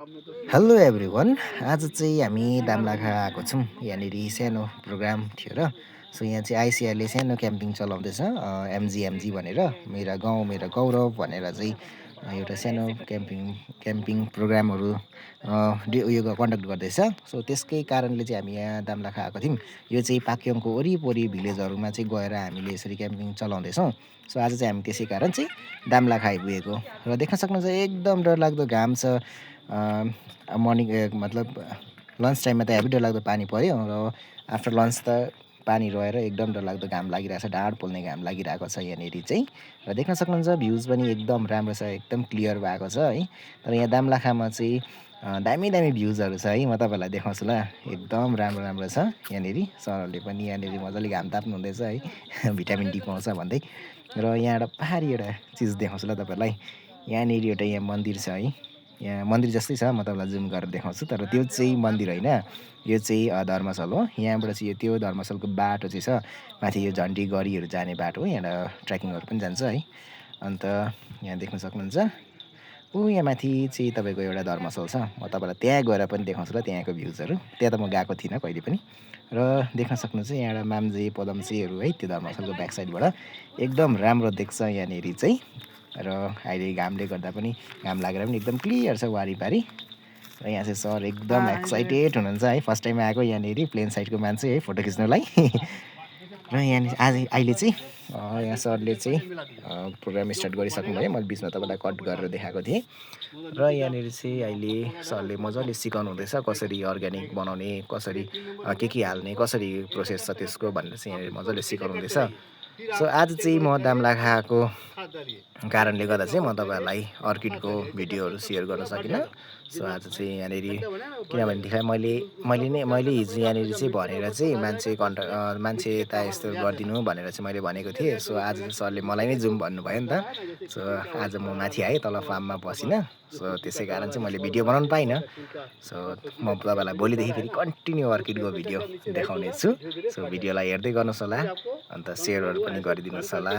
Hello everyone. आज चाहिँ हामी दामलाखा आएको छौँ। यहाँनिर सानो प्रोग्राम थियो र सो यहाँ चाहिँ आइसिआरले सानो क्याम्पिङ चलाउँदैछ, एमजिएमजी भनेर, मेरा गाउँ मेरा गौरव भनेर चाहिँ एउटा सानो क्याम्पिङ प्रोग्रामहरू उयो कन्डक्ट गर्दैछ। सो त्यसकै कारणले चाहिँ हामी यहाँ दामलाखा आएको थियौँ। यो चाहिँ पाक्योङको वरिपरि भिलेजहरूमा चाहिँ गएर हामीले यसरी क्याम्पिङ चलाउँदैछौँ। सो आज चाहिँ हामी त्यसै कारण चाहिँ दामलाखा आइपुगेको र देख्न सक्नुहुन्छ एकदम डरलाग्दो घाम छ। मर्निङ मतलब लन्च टाइममा त हेभी डरलाग्दो पानी पऱ्यो र आफ्टर लन्च त पानी रहेर एकदम डरलाग्दो घाम लागिरहेको छ, ढाड पोल्ने घाम लागिरहेको छ यहाँनिर चाहिँ। र देख्न सक्नुहुन्छ भ्युज पनि एकदम राम्रो छ, एकदम क्लियर भएको छ है। तर यहाँ दामलाखामा चाहिँ दामी दामी भ्युजहरू छ है, म तपाईँहरूलाई देखाउँछु ल। एकदम राम्रो राम्रो छ यहाँनिर। सरहरूले पनि यहाँनिर मजाले घाम ताप्नु हुँदैछ है भिटामिन डी पाउँछ भन्दै। र यहाँ एउटा पहाडी एउटा चिज देखाउँछु ल तपाईँहरूलाई। यहाँनिर एउटा यहाँ मन्दिर छ है, यहाँ मन्दिर जस्तै छ, म तपाईँलाई जुम गरेर देखाउँछु। तर त्यो चाहिँ मन्दिर होइन, यो चाहिँ धर्मस्थल हो। यहाँबाट चाहिँ त्यो धर्मस्थलको बाटो चाहिँ छ माथि, यो झन्डी गढीहरू जाने बाटो हो। यहाँबाट ट्रेकिङहरू पनि जान्छ है। अन्त यहाँ देख्न सक्नुहुन्छ यहाँ माथि चाहिँ तपाईँको एउटा धर्मस्थल छ। म तपाईँलाई त्यहाँ गएर पनि देखाउँछु ल त्यहाँको भ्युजहरू। त्यहाँ त म गएको थिइनँ कहिले पनि। र देख्न सक्नुहुन्छ यहाँ एउटा माम्जे पदमसेहरू है, त्यो धर्मस्थलको ब्याक साइडबाट एकदम राम्रो देख्छ यहाँनिर चाहिँ। र अहिले घामले गर्दा पनि, घाम लागेर पनि एकदम क्लियर छ वारिपारि। र यहाँ चाहिँ सर एकदम एक्साइटेड हुनुहुन्छ है, फर्स्ट टाइम आएको यहाँनिर प्लेन साइडको मान्छे है फोटो खिच्नलाई। र यहाँनिर अहिले चाहिँ यहाँ सरले चाहिँ प्रोग्राम स्टार्ट गरिसक्नु भयो। मैले बिचमा तपाईँलाई कट गरेर देखाएको थिएँ। र यहाँनिर चाहिँ अहिले सरले मजाले सिकाउनु हुँदैछ कसरी अर्ग्यानिक बनाउने, कसरी के हाल्ने, कसरी प्रोसेस छ त्यसको भनेर चाहिँ यहाँनिर मजाले सिकाउनु हुँदैछ। सो आज चाहिँ म दामलाखाको कारणले गर्दा चाहिँ म तपाईँहरूलाई अर्किडको भिडियोहरू सेयर गर्न सकिनँ। सो आज चाहिँ यहाँनिर किनभनेदेखि मैले हिजो यहाँनिर चाहिँ भनेर चाहिँ मान्छे यता यस्तो गरिदिनु भनेर चाहिँ मैले भनेको थिएँ। सो आज चाहिँ सरले मलाई नै जुम भन्नुभयो नि त। सो आज म माथि आएँ, तल फार्ममा बसिनँ। सो त्यसै कारण चाहिँ मैले भिडियो बनाउनु पाइनँ। सो म तपाईँलाई भोलिदेखि फेरि कन्टिन्यू अर्किडको भिडियो देखाउने छु। सो भिडियोलाई हेर्दै गर्नुहोस् होला, अन्त सेयरहरू पनि गरिदिनुहोस् होला।